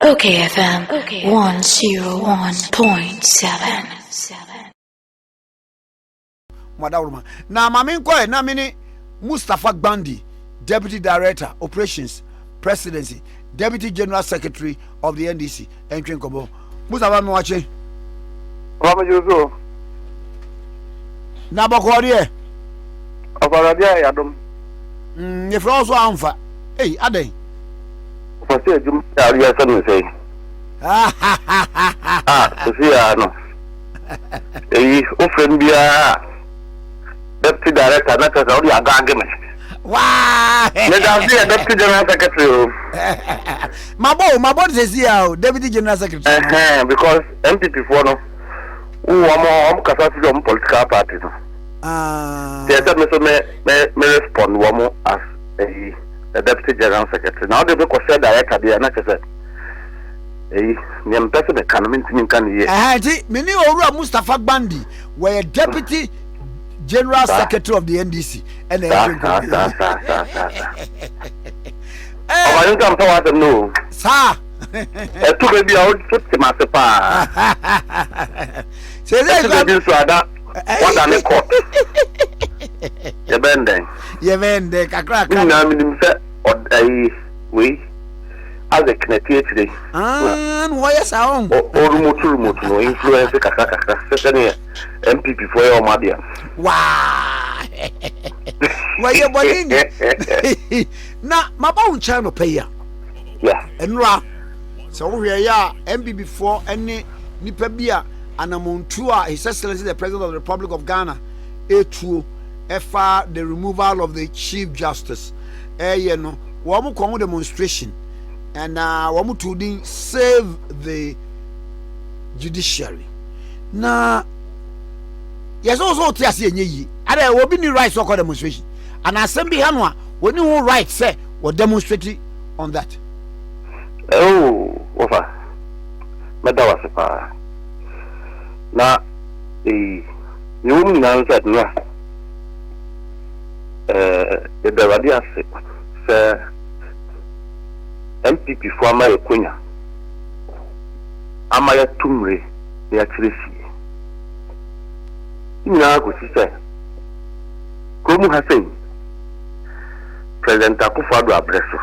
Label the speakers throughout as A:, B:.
A: Okay FM 101.7.
B: Mo adaworoma na maame nkɔɛ na me ne Mustapha Gbandi, Deputy Director Operations, Presidency, Deputy General Secretary of the NDC, ɛntwe nkɔmmɔ. Mustapha, mewakye.
C: Ɔfa me so.
B: Na bɔkɔɔ deɛ?
C: Ɔfa Awurade ayɛ adom.
B: Yɛfrɛ wo so amfa. Ei, adɛn?
C: Ɔfa sɛ adwuma yɛ adeɛ sɛ me sɛe. Ah, sisi ya no. Eyi, wofrɛ m biara a, deputy director na kyerɛ sɛ wode agaage me.
B: Waa!
C: Meda ase yɛ deputy general secretary o.
B: Mabɔ o, mabɔ no sɛsi ya o, deputy general secretary.
C: Ɛhɛn, because NPP foɔ no, wo wɔn wɔn kasa firi wɔn political party no.
B: Ah.
C: Deɛ sɛ me so me respond wɔn as eyi, the deputy general secretary. Na wode me kɔhyɛ director deɛ na kyerɛ sɛ eyi, nea mepɛ sɛ meka no mentumi nka no yie.
B: Ɛhɛn, nti me ne Owura Mustapha Gbandi, wɔyɛ deputy general secretary of the NDC, ɛna ɛtwe
C: nkɔmmɔ. Saa saa saa saa saa. Ɔba ne nsa mfa w'asɛm no o.
B: Saa.
C: Ɛto bɛ bi a wote m'ase paa.
B: Sɛ
C: ɛto bɛ bi nso ada wada ne court. Yɛbɛn dɛn?
B: Yɛbɛn dɛn kakra
C: kakra. Ne nyinaa menim sɛ ɔyi wei Isaac na ɛte akyire.
B: Ah, na wɔyɛ saa ɔn.
C: O remote remote no influence kakra kakra sɛ sɛdeɛ NPP foɔ yɛ wɔn adeɛ.
B: Waa! Wɔyɛ bɔne ni. Na maba wo nkyɛn nɔpɛ yi a. Nnora, sɛ wohwɛ yɛ a, NPP foɔ ne nipa bi a anamontuo a His Excellency the President of the Republic of Ghana etuo ɛfa the removal of the Chief Justice ɛyɛ no, wɔn kɔ ho demonstration and wɔn to din "Save the Judiciary". Na yɛsɛ wɔ sɛ wote ase ɛnyɛ yie ada obi ni right sɛ ɔkɔ demonstration ana asɛm bi ha no a wɔni ho right sɛ wɔ demonstrate on that.
C: Oh, wɔfa mɛda wo ase paa. Na eyi nea ɛwɔ mu nyinaa no sɛ nnora yɛda Awurade ase sɛ NPP foɔ ama yɛ konya ama yɛatu mmire na yɛakyerɛ fie. Ne nyinaa kɔsi sɛ kurom ha sei, President Akufo Addo abrɛ so,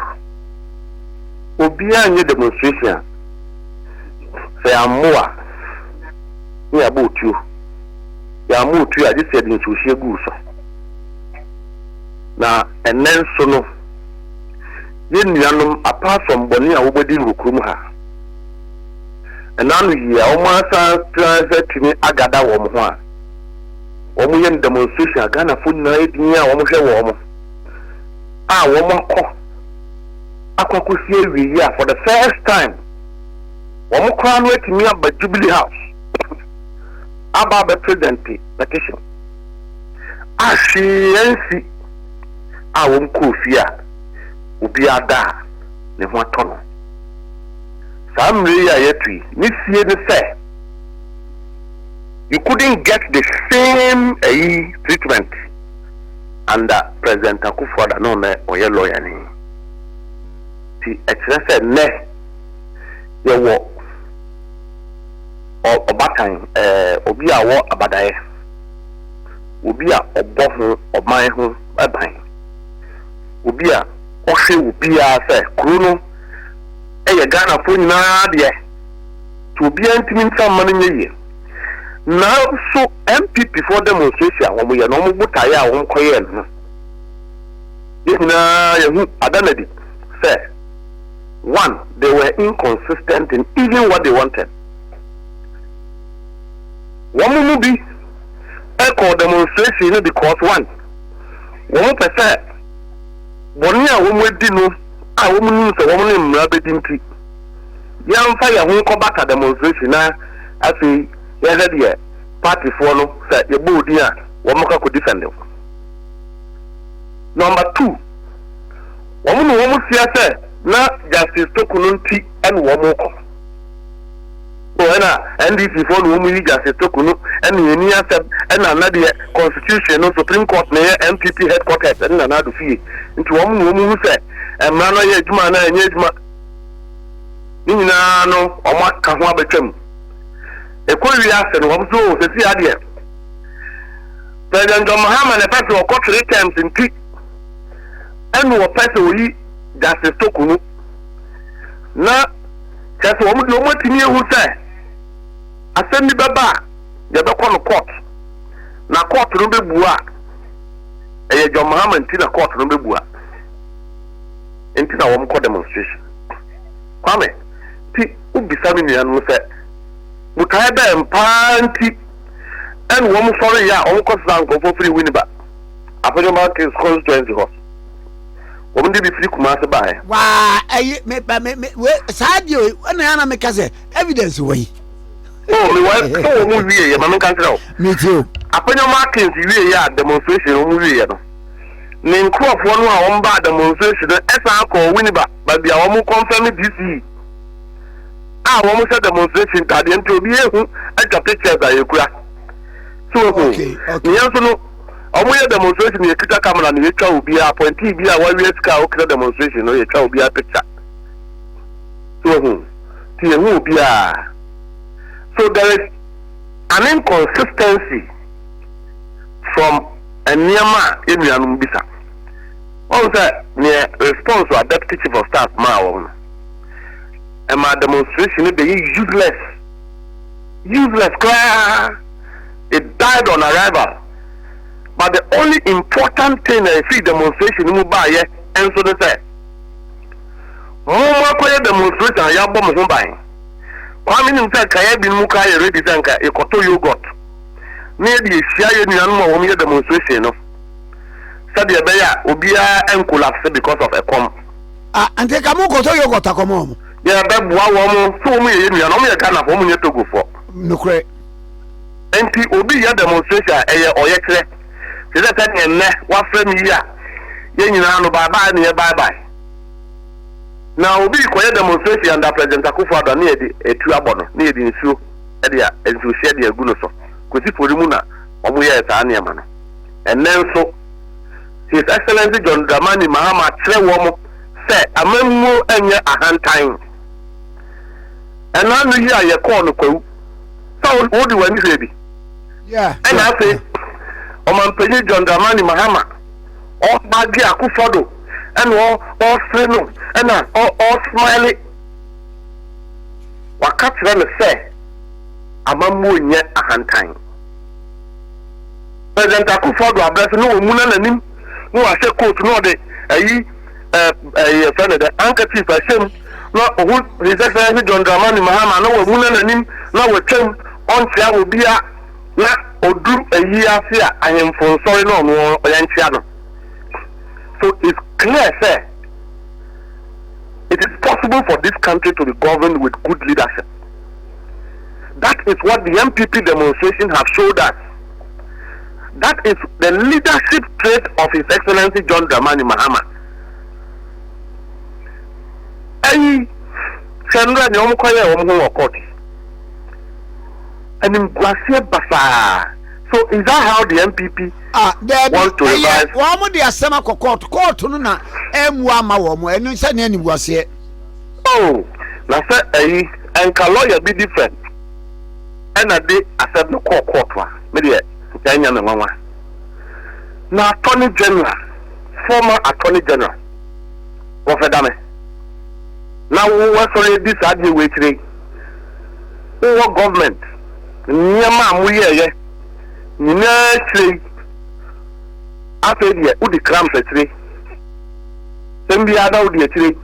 C: obiara nyɛ demonstration a sɛ yɛammo a ne yɛabɔ otuo. Yɛammɔ otuo a gye sɛ yɛde nsuohyeɛ gu so. Na ɛnnɛ nso no, yɛn nuanom apart from bɔne a wɔbɛdi wɔ kurom ha, ɛna ano yie a wɔn asan tena sɛ tumi agada wɔn ho a wɔyɛ no demonstration a Ghanafoɔ nyinaa yɛ din a wɔhwɛ wɔn a wɔn akɔ akɔsi awie a for the first time wɔn koraa no atumi aba Jubilee House aba abɛ present petition a hwee ansi a wɔn kɔɔ fie a obiara da a ne ho atɔ no. Saa mmerɛ yi a yɛatu yi ne sie ne sɛ you couldn't get the same ayi treatment under President Akufo-Addo na ɔno ɔyɛ lawyer ni. Nti ɛkyerɛ sɛ nnɛ yɛwɔ ɔbatan, obi a ɔwɔ abadaeɛ, obi a ɔbɔ ho ɔman ho ban, obi a ɔhwɛ obiara sɛ kuro no yɛ Ghanafoɔ nyinaa deɛ, nti obiara ntumi ntra mma no nyɛ yie. Nanso NPP foɔ demonstration a wɔyɛ no, wɔn botaeɛ a wɔkɔyɛɛ no no, yɛn nyinaa yɛhu ada no adi sɛ one, they were inconsistent in even what they wanted. Wɔn mu bi ɛkɔɔ demonstration no because one, wɔn pɛ sɛ bɔne a wɔn adi no a wɔn nim sɛ wɔn ne mmara bɛdi nti, yɛmfa yɛn ho nkɔbata demonstration na afei yɛhwɛ deɛ partyfoɔ no sɛ yɛbɔ odin a wɔn kɔ akɔ defend wo. Number two, wɔn ne wɔn sia sɛ na Justice Torkornoo nti ɛna wɔn kɔ. So ɛna NDC foɔ na wɔn yi Justice Torkornoo ɛna yɛn ni asɛm ɛna na deɛ constitution no Supreme Court na ɛyɛ NPP headquarters ɛne Nana Addo fie nti wɔn na wɔn hu sɛ mmara no yɛ adwuma anaa ɛnyɛ adwuma. Ne nyinaa no wɔn aka ho abɛtwam. Ɛkɔ wiase no wɔn so oh, sɛsi adeɛ President John Mahama na ɛpɛ sɛ ɔkɔ three terms nti ɛna ɔpɛ sɛ oyi Justice Torkornoo na kyerɛ sɛ wɔn deɛ wɔn atumi ehu sɛ asɛm bi bɛba a yɛbɛkɔ no court na court no bɛbua a ɛyɛ John Mahama nti na court no bɛbua nti na wɔn kɔ demonstration. Kwame, nti wobisa me nuanom sɛ botaeɛ bɛn paa nti ɛna wɔn sɔre yɛ a wɔn kɔ sesa nkurɔfoɔ firi Winneba Afenyo Kings constituency hɔ wɔn de bi firi Kumasi baeɛ.
B: Waa ɛyi me ba me me we saa deɛ o ɛna yɛn na meka sɛ evidence wɔ yi.
C: O me wɔ sɛ wɔn wie yɛ ma me nka nkyerɛ o.
B: Me ti o.
C: Afenyo Kings wie yɛ a demonstration wɔn wie yɛ no ne nkurɔfoɔ no a wɔn baa demonstration no ɛsan kɔɔ Winneba baabi a wɔn kɔnfɛm DCE a wɔn hyɛ demonstration ntaadeɛ nti obi ehu atwa pictures a yɛkura so ohu ne yɛn nso no wɔn yɛ demonstration yɛkita camera na yɛtwa obiara appointee bi a wawia sika a ɔkita demonstration no yɛtwa obiara picture so ohu ti yɛhu obiara so there is an inconsistency from nneɛma a yɛn nuanom bisa wɔn sɛ neɛ response a deputy chief of staff maa wɔn no ɛmaa demonstration no bɛyɛ useless useless koraa it died on arrival but the only important thing na ɛfiri demonstration no mu baayɛ nso ne sɛ mo mo akɔyɛ demonstration a yɛabɔ mo ho ban. Kwame nim sɛ nkaeɛ binom koraa yɛ ready sɛ nka yɛkɔtɔ yogurt na yɛde ahyia yɛn nuanom a wɔyɛ demonstration no sɛdeɛ ɛbɛyɛ a obiara ncollapse because of ɛkɔm.
B: Ah, nti ka mo kɔtɔ yogurt akɔma wɔn.
C: Yɛbɛboa wɔn sɛ wɔn yɛ yɛn nuanom, wɔn yɛ Ghanafoɔ, wɔn nyɛ Togofoɔ.
B: Nokorɛ.
C: Nti obi yɛ demonstration a ɛyɛ ɔyɛkyerɛ te sɛ sɛdeɛ nnɛ wafrɛ me yi a yɛn nyinaa no bye bye ne yɛ bye bye. Na obi rekɔyɛ demonstration under President Akufo Addo a ne yɛde atuo abɔ no, ne yɛde nsuo de a nsuohyeɛ de agu no so. Kwesi Fori mu na wɔn yɛɛ saa nneɛma no. Ɛnnɛ nso His Excellency John Dramani Mahama akyerɛ wɔn sɛ amammuo nyɛ ahantan. Ɛna ano yi a yɛkɔɔ no Kwawu sɛ wode w'ani hwɛɛ bi. Ɛna afei Ɔmanpanyin John Dramani Mahama ɔbagye Akufo Addo ɛna ɔsere no ɛna ɔsmile. Waka kyerɛ no sɛ amammuo nyɛ ahantan. President Akufo Addo abrɛ so na wamuna n'anim na wahyɛ coat na ɔde ayi ɛɛ ɛɛ yɛfrɛ no dɛ handkerchief ahyɛ mu na ohu His Excellency John Dramani Mahama na wamuna n'anim na watwam ɔnkyea obia na odu ayi ase a ahemfo nsɔre na ɔno ɔyɛnkyea no. So it's clear sɛ it is possible for this country to be governed with good leadership. That is what the NPP demonstration have showed us. That is the leadership trait of His Excellency John Dramani Mahama. Ayi, hwɛ nnora nea wɔn kɔyɛɛ wɔn ho wɔ court. Animguaseɛ basaa. So is that how the NPP
B: Ah, daabi,
C: want to
B: ɛyɛ
C: revive?
B: wɔn de asɛm akɔ court, court no na ɛmmu ama wɔn, ɛno sɛ ne animguaseɛ.
C: Oh, na sɛ ayi, ɛnka lawyer bi different ɛna de asɛm no kɔɔ court a, me deɛ nka ɛnyɛ me nwanwa. Na attorney general, former attorney general, Wɔfɛ Dame, na wo wasɔre adi saa adeɛ wei akyire yi, wowɔ government nneɛma a moyɛɛyɛ nyinaa akyire yi, afei deɛ wodi crumbs akyire, sɛm biara na wodi akyire yi.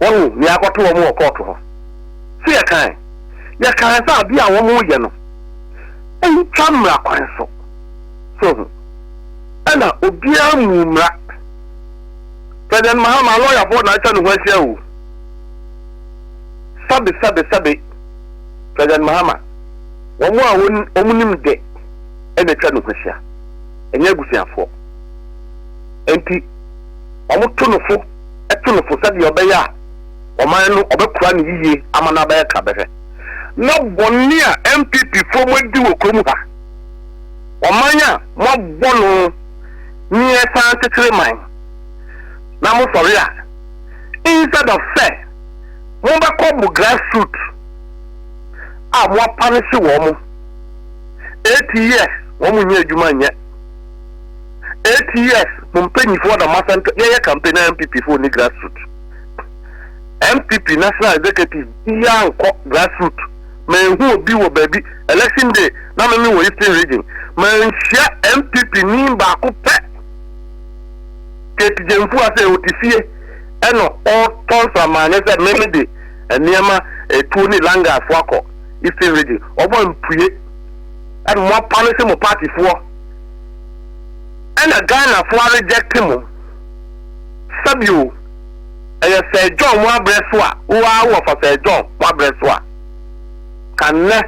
C: Wahu nea akɔto wɔn wɔ kɔɔto hɔ. So yɛkae? Yɛkae sɛ adeɛ a wɔreyɛ no ntwa mmara kwan so. So ho? Ɛna obiara mmu mmara. President Mahama lɔyafoɔ na atwa ne ho ahyia o. Sɛbe sɛbe sɛbe President Mahama, wɔn a wɔn nim de ɛna atwa ne ho ahyia, ɛnyɛ abusuafoɔ. Enti wɔto no fo to no fo sɛdeɛ ɔbɛyɛ a ɔman no ɔbɛkora no yiye ama no abɛyɛ krabɛhwɛ. Na bɔne a NPP foɔ mo adi wɔ kurom ha, ɔman a moabɔ no ne ɛsan kyekyere man na mo sɔre a, instead of sɛ. Mobɛkɔ mo grassroot a moapanehye wɔn mo. 8 years wɔn mo nyɛ adwuma nyɛ. 8 years mo mpanyinfoɔ na moasan yɛyɛ campaign na NPP foɔ ni grassroot. NPP national executive biara nkɔ grassroot. Manhu obi wɔ baabi election day na meme wɔ Eastern region. Manhyia NPP ni baako pɛ. Kate Gyamfua sɛ ɔte fie ɛna ɔtɔ nsramane sɛ meme de nneɛma etuo ne langas akɔ Eastern region. Ɔmo ampue. Ɛna mo apanese mo partyfoɔ. Ɛna Ghanafoɔ arejecte mo. Sɛbio ɛyɛ Sir John mo abrɛ so a, wo ara wo wɔfa Sir John mo abrɛ so a, ka nnɛ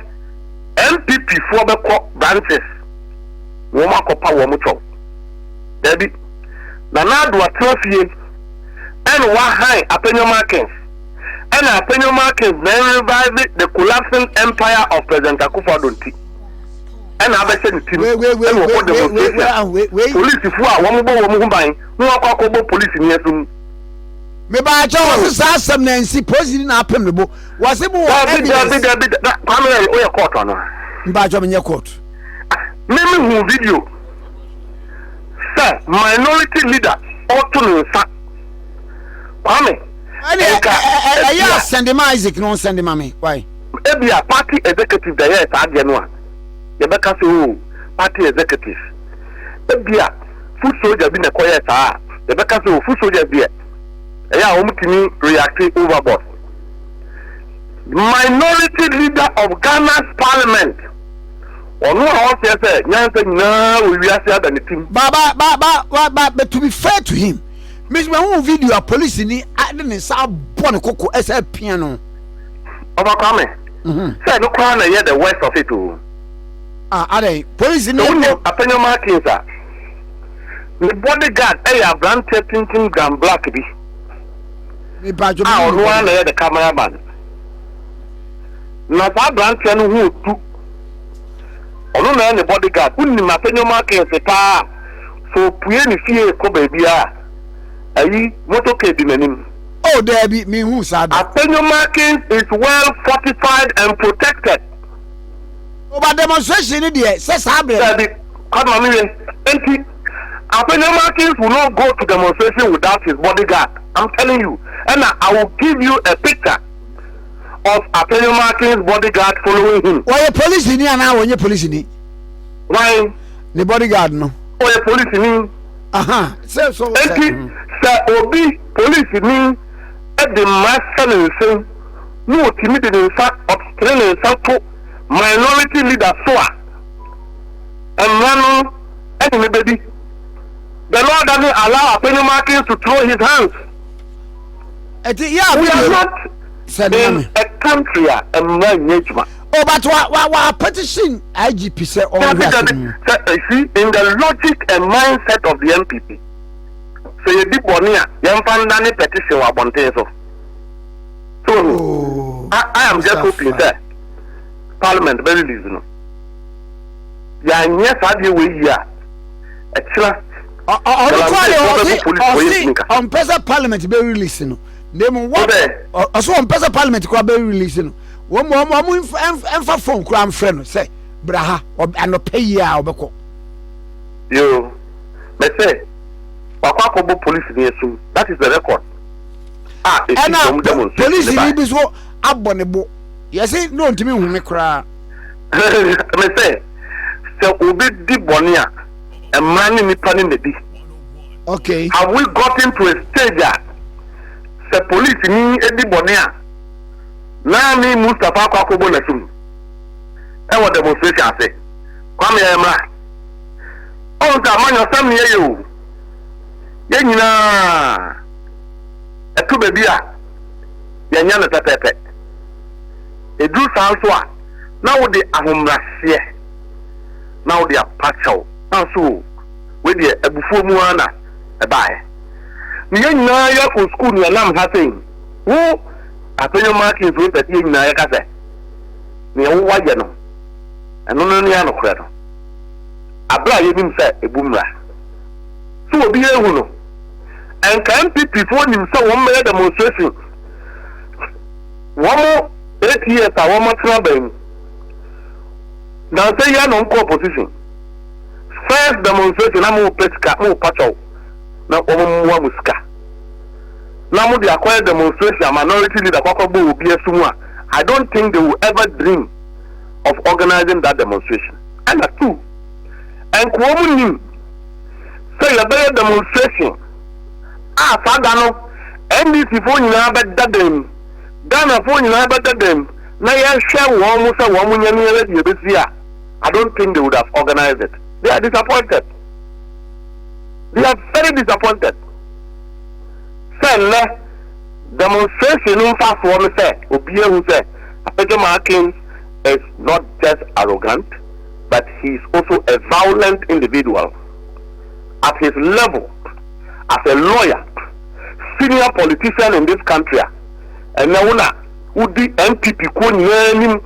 C: NPP foɔ bɛkɔ branches na wɔn akɔpa wɔn kyɛw. Dabi, Nana Addo atena fie ɛna wahan Apenyo Markins, ɛna Apenyo Markins na ɛrevive the collapsing empire of President Akufo-Addo nti ɛna abɛhyɛ ne tirim ɛna wɔkɔ demonstration. Polisifoɔ a wɔn bɔ wɔn ho ban na wɔakɔ akɔbɔ polisini aso mu.
B: Mebaakyɛ wɔse saa asɛm na nsi polisini na apem ne bo wɔse mo wɔ evidence.
C: Dabi dabi dabi Kwame yɛ woyɛ court ano.
B: Mebaakyɛ menyɛ court.
C: Me me hu video sɛ minority leader ɔto ne nsa Kwame.
B: Ɛne ɛyɛ asɛnde ma Isaac na ɔnsɛnde ma me why.
C: Ebia party executive da yɛɛ saa adeɛ no a yɛbɛka sɛ oo party executive ebia foot soldier bi na ɛkɔyɛɛ saa a, yɛbɛka sɛ o, foot soldiers deɛ, ɛyɛ a wɔtumi react overboard. Minority leader of Ghana's parliament, ɔno a ɔseɛ sɛ nyansa nyinaa wɔ wiase ada ne tim.
B: Ba ba ba ba ba ba but to be fair to him, me nso mahu video a polisi ni de ne nsa abɔ ne koko ɛsɛ apia no.
C: Ɔba Kwame, sɛ ɛno koraa na ɛyɛ the worst of it o.
B: Ah, adɛn? Polisi
C: ni. Sɛ wonim Apenyo Martins a, ne body guard yɛ abranteɛ tenten grand black bi a ɔno ara na ɛyɛ the camera man. Na saa abranteɛ no ho odu. Ɔno na ɛyɛ ne body guard. Wonim Apenyo Martins paa a, sɛ opue ne fie kɔ baabi a, ayi motorcade di n'anim.
B: Oh, daabi, menhuu saa da.
C: Apenyo Martins is well fortified and protected.
B: Oba demonstration ni deɛ sɛ saa berɛ.
C: Dabi, Kwabena me wie. Enti, Afenyo Martins will not go to demonstration without his bodyguard. I'm telling you. Ɛna I will give you a picture of Afenyo Martins bodyguard following him.
B: Ɔyɛ polisini anaa ɔnyɛ polisini?
C: Hwan?
B: Ne bodyguard no.
C: Ɔyɛ polisini.
B: Aha, sɛ so.
C: Enti, sɛ obi polisini de mmara hyɛ ne nsam na otumi de ne nsa ɔtene ne nsa to minority leader so a, mmara no ne no bedi. The law doesn't allow Afenyo Markins to throw his hands.
B: Ɛti yɛ a
C: We are not in a country a mmara nyɛ adwuma.
B: Oh, but wa wa wa petition IGP sɛ ɔnhwɛ asɛm mu.
C: Sɛ see in the logic and mindset of the NPP, sɛ yɛdi bɔne a yɛmfa ndane petition wɔ abɔnten so. So oh, I, I am just hoping sɛ parliament bɛ release no. Yɛanyɛ saa deɛ wei yie a, ɛkyena
B: ɔno kora deɛ ɔse ɔse ɔmpɛ sɛ parliament bɛ release no na emu wɔ ɔso ɔmpɛ sɛ parliament kora bɛ release no wɔn wɔn wɔn mfa phone kora mfrɛ no sɛ bra ha anɔpɛ yie a ɔbɛkɔ.
C: Yoo mɛsɛ wakɔ akɔbɔ police ni asum that is the record a esi wɔn demonstration
B: police ni bi so abɔ ne bo. Yɛse na ɔntumi nhome koraa.
C: Me sɛ, sɛ obi di bɔne a, mmara ne nipa ne na di.
B: Okay.
C: Have we gotten to a stage a sɛ polisi ni di bɔne a, na me Mustapha akɔ akɔbɔ n'asom ɛwɔ demonstration ase? Kwame ɛyɛ mmara. Ɔhu sɛ amanyɔsɛm ne yɛyɛ o. Yɛn nyinaa ɛto baabi a yɛnyɛ no pɛpɛɛpɛ. Ɛduru saa nso a, na wode ahobrɛaseɛ na wode apa kyɛw. Nanso o, wei deɛ abufuo mu ara na ɛbaeɛ. Ne yɛn nyinaa yɛkɔ sukuu ne yɛnam ha sei. Wo Afenyo Martins wei pɛ sɛ yɛn nyinaa yɛka sɛ neɛ wo wayɛ no, ɛno no ne anokorɛ no. Aberɛ a yɛnim sɛ ɛbu mmara. So obi ahu no? Ɛnka NPP foɔ nim sɛ wɔn bɛyɛ demonstration. Wɔn 8 years a wɔn atena aban mu, nansa yi ara na wɔn kɔ opposition. First demonstration na mo pɛ sika, mo pa kyɛw na wɔn mmoa mo sika. Na mo de akɔyɛ demonstration a minority leader kɔ akɔbɔ obi asu mu a, I don't think they will ever dream of organizing that demonstration. Ɛna two, nka wɔn nim sɛ yɛbɛyɛ demonstration a saa da no NDC foɔ nyinaa bɛda dan mu, Ghana foɔ nyinaa bɛda dan mu na yɛhwɛ wɔn mo sɛ wɔn mo nyɛ nneɛma bi ebesi a, I don't think they would have organized it. They are disappointed. They are very disappointed. Sɛ nnɛ demonstration no mfasoɔ no sɛ obi ehu sɛ Afenyo Markin is not just arrogant, but he is also a violent individual. At his level, as a lawyer, senior politician in this country a, ɛnɛ wo na wodi NPP kuo nyinaa anim.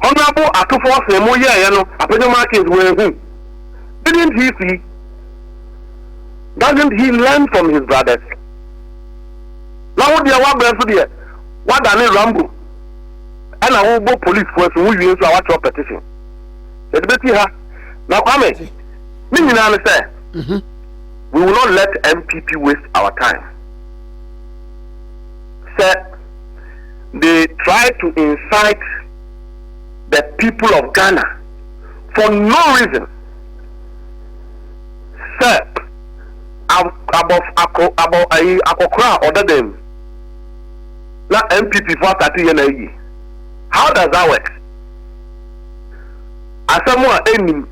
C: Honorable Ato Forson mo yɛɛyɛ no, Afenyo Markins wɔahu. Didn't he see? Doesn't he learn from his brothers? Na wo deɛ wabrɛ so deɛ wadane Rambo ɛna wobɔ police foɔ so wowie nso a watwerɛ petition. Yɛde bɛsi ha. Na Kwame, ne nyinaa ne sɛ we will not let NPP waste our time. Sɛ they try to incite the people of Ghana for no reason sɛ abɔ akɔ abɔ ayi akɔkora a ɔda dan mu na NPP fo asate yɛ na ayi. How does that work? Asɛm a ɛnnim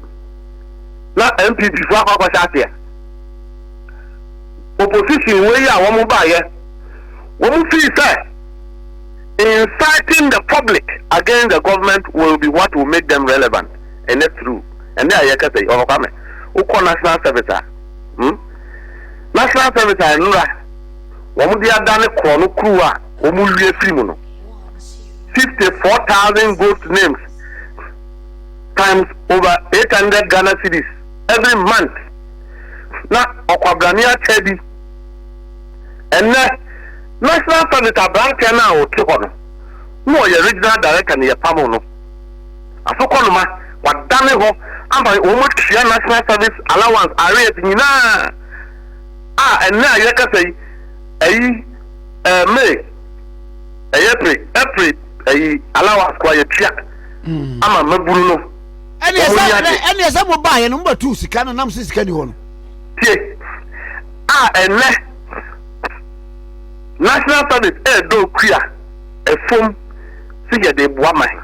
C: na NPP fo akɔ akɔhyɛ aseɛ. Opposition wei a wɔn baayɛ, wɔn fii sɛ inciting the public against the government will be what will make them relevant. Ɛnɛ true. Ɛnɛ a yɛkasa yi, ɔkɔ Kwame, wokɔ national service a, National service a nnura wɔn de adane korɔ no kuru a wɔn wie firi mu no, 54,000 ghost names times over 800 Ghana cedis every month. Na ɔkwabrane akyɛ bi. Ɛnɛ national service aberanteɛ no a ɔte hɔ no, na ɔyɛ regional director ne yɛpam no. Asokɔnoma wadane hɔ ama wɔn atua national service allowance arrears nyinaa a ɛnɛ a yɛkasa yi, ɛyi May, ɛyɛ April, April ɛyi allowance koraa yɛtua ama mmabunu no.
B: Ɛne sɛ ɛne sɛ mo baayɛ no mo bɛtu sika no nam sɛ sika ni hɔ no.
C: Tie, a ɛnɛ national service ɛɛdɔ kua ɛfom sɛ yɛde boa man.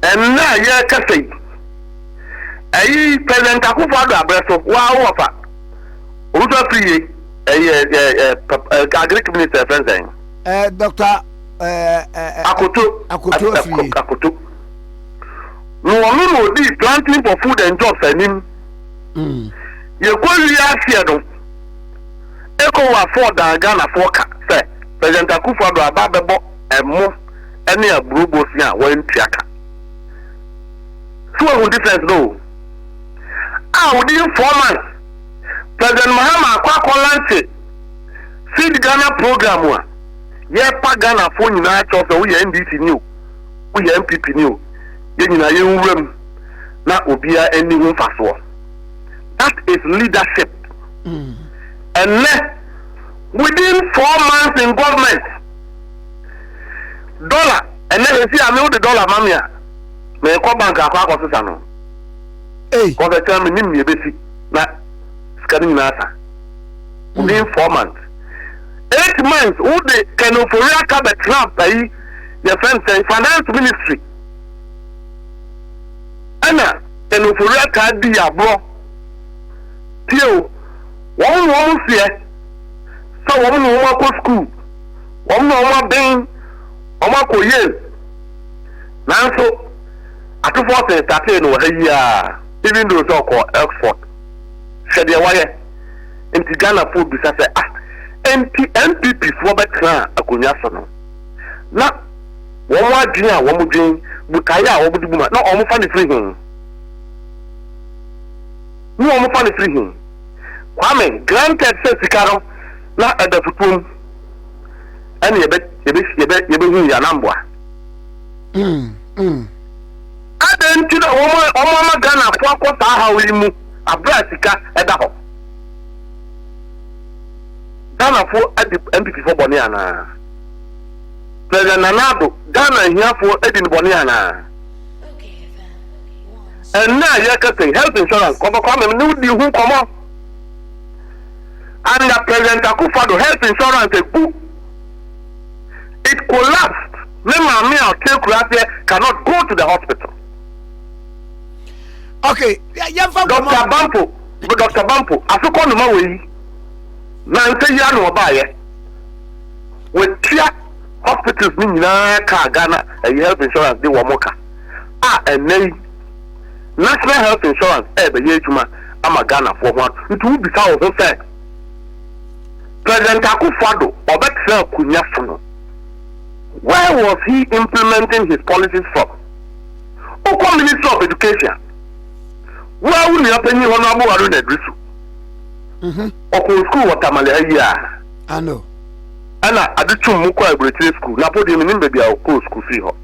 C: Ɛnɛ a yɛrekasa yi, ɛyi President Akufo-Addo abrɛ so waa wɔfa owusu afiri yie ɛyɛ ɛ ɛ agric minister ɛfɛn sɛn.
B: Dr. Ɛɛ
C: Akoto.
B: Akoto afiri.
C: Akoto. Na ɔno na odi planting for food and jobs anim. Yɛkɔ wie aseɛ no, ECOWAS foɔ dan Ghanafoɔ ka sɛ President Akufo-Addo aba abɛbɔ ɛmo ne aburo bosea a wɔantua ka. So wahu difference no o. A within 4 months, President Mahama akɔ akɔ launch Feed Ghana program a yɛpa Ghanafoɔ nyinaa kyɛw sɛ woyɛ NDC ni o, woyɛ NPP ni o, yɛn nyinaa yɛnwura mu na obiara ani ho mfasoɔ. That is leadership. Ɛnɛ within 4 months in government, dollar ɛnɛ esi a mi wode dollar ma mi a, mɛkɔ bank akɔ akɔsesa no. Kɔsɛ kyɛn mi nim nea ebesi na sika no nyinaa sa. Within 4 months, 8 months, wode Ken Ofori-Atta bɛtena ayi yɛfrɛ no sɛ finance ministry, ɛna Ken Ofori-Atta di aborɔ. Tie o, wɔn na wɔn seɛ sɛ wɔn na wɔn akɔ school, wɔn na wɔn aben, wɔn akɔ Yale, nanso Ato Forson startee no wɔ ha yi a, even though sɛ ɔkɔ Oxford. Hwɛ deɛ wayɛ. Nti Ghanafoɔ bisa sɛ, ah, nti NPP foɔ bɛtena akonnwa so no, na wɔn adwene a wɔn dwen, botaeɛ a wɔn de bu ma na wɔn fa ne firi he? Ne wɔn fa ne firi he? Kwame, granted sɛ sika no na ɛda futuom ɛne yɛbɛ Yɛbɛhu yɛ anamboa. Adɛn nti na wɔn ama Ghanafoɔ akɔ saa haw yi mu aberɛ a sika ɛda hɔ? Ghanafoɔ adi NPP foɔ bɔne anaa? President Nana Addo, Ghana ahiafoɔ adi no bɔne anaa? Ɛnnɛ a yɛrekasa yi, health insurance, Kɔfɔ Kwame, me ne wo dii ho nkɔmmɔ. Under President Akufo-Addo, health insurance egu. It collapsed. Me maame a ɔte akuraseɛ cannot go to the hospital.
B: Okay, yɛmfa
C: nkɔmmɔ. Dr. Bampo, Dr. Bampo, asokɔ noma wɔ yi. Nansa yi ano ɔbaayɛ. Watua hospitals no nyinaa kaa Ghana ɛyɛ health insurance de wɔn ka. A ɛnɛ yi, National Health Insurance ɛrebɛyɛ adwuma ama Ghanafoɔ ho ato. Nti wobisa wo ho sɛ, President Akufo-Addo ɔbɛtena akonnwa so no, where was he implementing his policies from? Wokɔ Ministry of Education a, wo ara wo nua panyin Honourable Haruna Iddrisu, ɔkɔɔ sukuu wɔ Tamale ha yi ara.
B: I know.
C: Ɛna ade twom mu kɔɔ aburokyire sukuu. Na po deɛ menim baabi a ɔkɔɔ sukuu firi hɔ.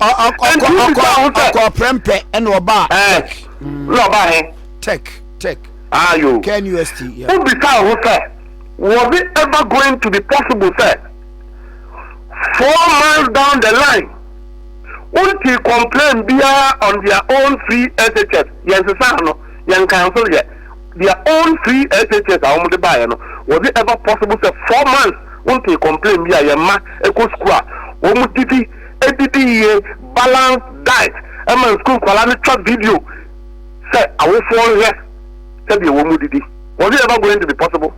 B: Ɔkɔɔ prɛmpɛ ɛna ɔbaa tech.
C: Na ɔbaa he?
B: Tech, tech.
C: Ayo.
B: KNUST. Yeah.
C: Wobisa wo ho sɛ, was it ever going to be possible sɛ 4 months down the line, wontii complain biara on their own free SHS, yɛn sesa no, yɛn cancel yɛ, their own free SHS a wɔn de baeɛ no, was it ever possible sɛ 4 months wontii complain bi a yɛn mma ɛkɔ sukuu a wɔn didi, edidi yie, balanced diet, ɛma sukuu nkwadaa no twa video sɛ awofoɔ nhwɛ sɛdeɛ wɔn didi? Was it ever going to be possible?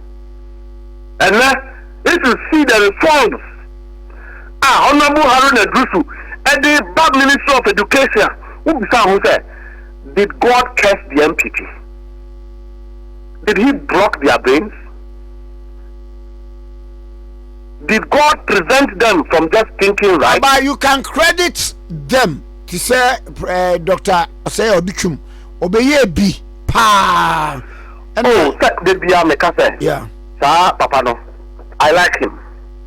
C: Ɛnɛ, if you see the reforms a Honourable Haruna Iddrisu ɛde ba Ministry of Education, wobisa ho sɛ, did God curse the NPP? Did he block their brains? Did God prevent them from just thinking right?
B: But you can credit them to say Dr. Osei Adutwum obeye bi paa.
C: Oh, sɛ de bia meka sɛ saa papa no, I like him.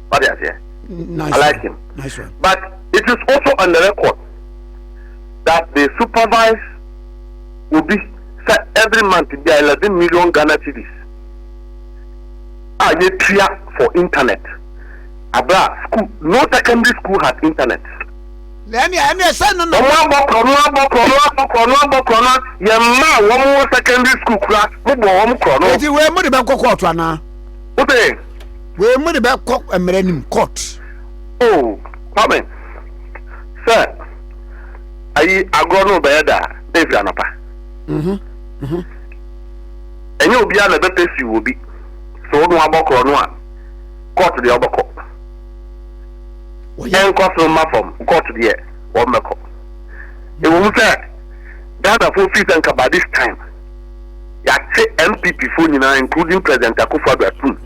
C: What do you say?
B: Nice.
C: I like him.
B: Nice one.
C: But it is also on the record that they supervise obi sɛ every month bia 11 million Ghana cedis a yɛtua for internet. Abra school, no secondary school had internet.
B: Ɛne ɛsɛ no na
C: Wɔn abɔ korɔ no, abɔ korɔ no, abɔ korɔ no, abɔ korɔ no, yɛn mma a wɔn wɔ secondary school kura mo bɔ wɔn korɔ no.
B: Eti wei mo de bɛkɔ court anaa?
C: Wote?
B: Wei mo de bɛkɔ mmerɛ nim court.
C: Oh, Kwame, sɛ ayi agorɔ no bɛyɛ da na efiri anɔpa. Ɛnyɛ obiara na ɛbɛpɛ siw obi. So wo no abɔ korɔ no a, court deɛ ɔbɛkɔ. Ɛnkɔ soro mma fam, court deɛ wɔmmɛkɔ. Ɛwɔ mu sɛ Ghanafoɔ fii sɛ nka by this time yɛate NPP foɔ nyinaa including President Akufo-Addo atum.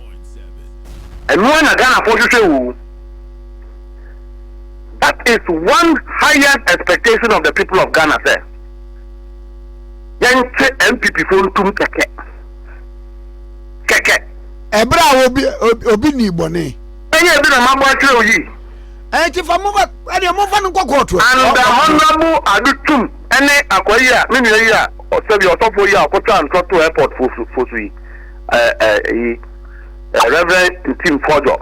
C: Ɛno ara na Ghanafoɔ hwehwɛ o. That is one highest expectation of the people of Ghana sɛ yɛnte NPP foɔ ntum kɛkɛ kɛkɛ.
B: Ɛberɛ a obi obi nii bɔne.
C: Ɛnyɛ ebi na mabɔ akyerɛ wo yi.
B: Ɛnti fa mo fa ɛdeɛ mo fa no nkɔ kɔɔto.
C: And the honourable Ado Twum ɛne akwa yi a me nua yi a sɛbi ɔsɔfoɔ yi a ɔkɔtwaa ntorɔ too airport fo fo so yi ɛɛ ɛɛ yi ɛɛ Reverend Ntim Fordjour.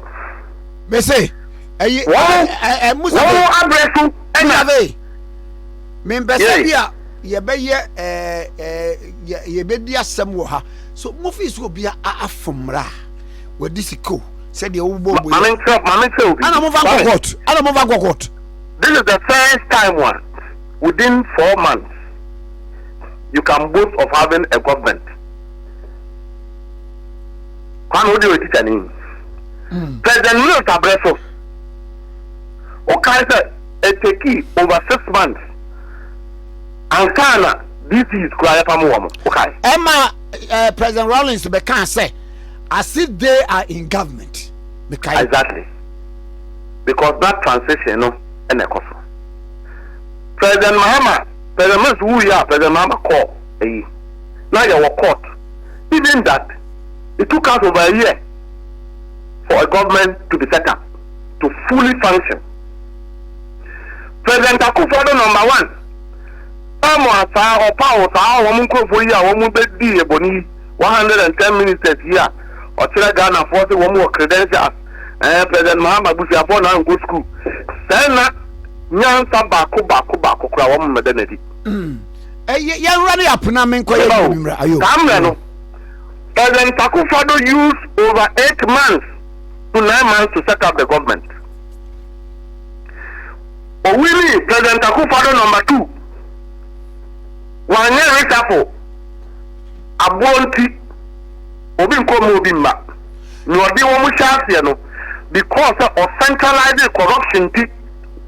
B: Mese ɛyi
C: Wɔn
B: ɛ ɛ Musa
C: wɔn abrɛ so ɛna.
B: Musa be mempɛ sɛ bi a yɛbɛyɛ ɛɛ ɛɛ yɛbɛdi asɛm wɔ ha so mo fi so obi afom mmara a wɔde sika o sɛdeɛ wobɔ bɔ
C: yi. Maame nkyerɛ obi.
B: Ana mo fa nkɔ court, ana mo fa nkɔ court.
C: This is the first time one within 4 months you can boast of having a government. Kwame, wo de o teacher ni. President Mills abrɛ so. O kan sɛ it take over 6 months ansa na DCs kura yɛ pam wɔn. O kan.
B: Ɛma President Rawlings bɛka sɛ as if they are in government.
C: Mekae. Exactly. Because that transition no ɛna ɛkɔ so. President Mahama, President Mills wu yi a President Mahama kɔɔ ɛyi. Na yɛ wɔ court. Even that, it took us over a year for a government to be set up. to fully function. President Akufo-Addo number one, ɛmo asaa ɔpaw saa wɔn nkurɔfoɔ yi a wɔn bɛdi ɛbɔne yi, 110 ministers yi a ɔkyerɛ Ghanafoɔ sɛ wɔn wɔ credentials, ɛɛ President Mahama abusuafoɔ na ankɔ school. Sɛɛ na nyansa baako baako baako koraa wɔn mmɛda n'adi.
B: Yɛnwura no yɛ apena menkɔ yɛ bi mmra ayo.
C: Saa mmerɛ no, President Akufo-Addo used over 8 months to 9 months to set up the government. Owini President Akufo-Addo number two, wanyɛ reshuffle. Aboɔ nti obi nkɔ mu, obi mma nea ɔde wɔn hyɛ aseɛ no, because sɛ ɔcentralize corruption nti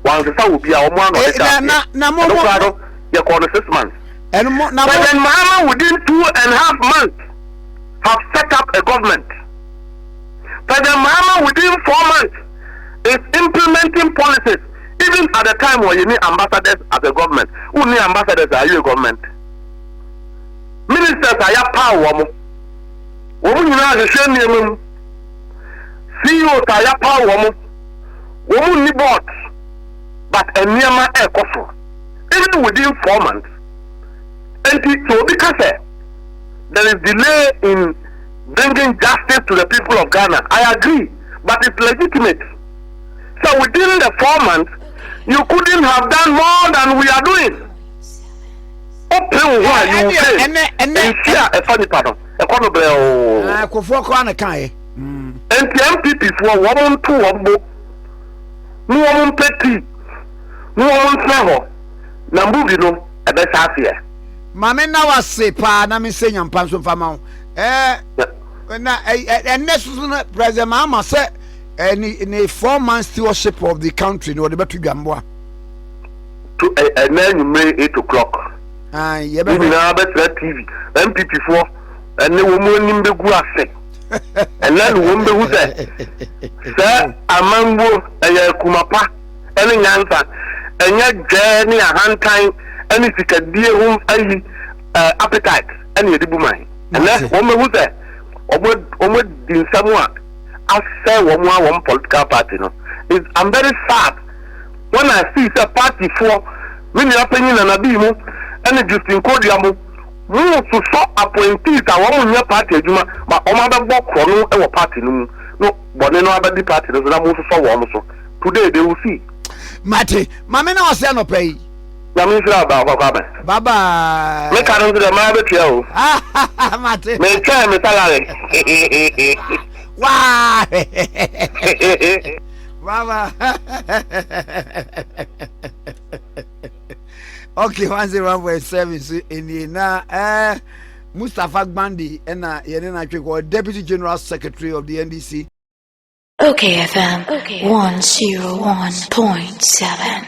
C: wansesa obi a wɔn ano ɔde hyɛ aseɛ.
B: Ɛno
C: koraa no, yɛkɔɔ no 6 months.
B: Ɛno mo na mo
C: President Mahama within 2.5 months have set up a government. President Mahama within 4 months is implementing policies, even at the time where you need ambassadors as a government. Who need ambassadors? Are you a government? Ministers a yɛapaw wɔn, wɔn nyinaa hwehwɛ nneɛma mu. CEOs a yɛapaw wɔn, wɔn nni board, but nneɛma ɛrekɔ so even within 4 months. Nti sɛ obi ka sɛ there is delay in bringing justice to the people of Ghana, I agree, but it's legitimate. So within the 4 months, you couldn't have done more than we are doing. Wopere wo ho a, you will fail. Nsi a ɛfa nipa no ɛkɔ no brɛ oo.
B: Kofoɔ koraa na kaeɛ.
C: Nti NPP foɔ, wɔn nto wɔn bo na wɔn mpɛ tii na wɔn ntena hɔ na movie no ɛbɛhyɛ aseɛ.
B: Maame nna wase paa na me nsɛ nyampa nso mfa ma wo. Ɛɛ na ɛnɛ soso no, President Mahama sɛ ɛne ne 4 months stewardship of the country na ɔde bɛto dwamboa.
C: To ɛnɛ anwummere 8 o'clock.
B: Ne
C: nyinaa bɛtena TV. NPP foɔ ɛne wɔn anim bɛgu ase. Ɛnɛ no wɔn bɛhu sɛ sɛ amambuo ɛyɛ akuma pa ɛne nyansa, ɛnyɛ dwɛɛ ne ahantan ɛne sikadie ho ayi appetite ɛne yɛde bu man. Ɛnɛ wɔn bɛhu sɛ wɔn adi nsɛm a asɛ wɔn a wɔn political party no. Is I'm very sad when I see sɛ party foɔ, me nua panyin Nana Bii mu ɛne Justin Kodua mu, mo sosɔ appointees a wɔn nyɛ party adwuma ma wɔn abɛbɔ korɔ no wɔ party no mu no, bɔne no abɛdi party no so na mo sosɔ wɔn so. Today they will see.
B: Mate, maame na ɔsɛ anɔpɛ yi.
C: Nyame nhyira aba ɔkɔkɔ abɛn.
B: Bye bye.
C: Meka no nso dɛ maa bɛtua o.
B: Mate.
C: Metwɛn me salary.
B: Waa. Bye bye. Okay, 101.7 so enie na Mustapha Gbande ɛna yɛne no atwe kɔ, Deputy General Secretary of the NDC.
A: Okay FM 101.7.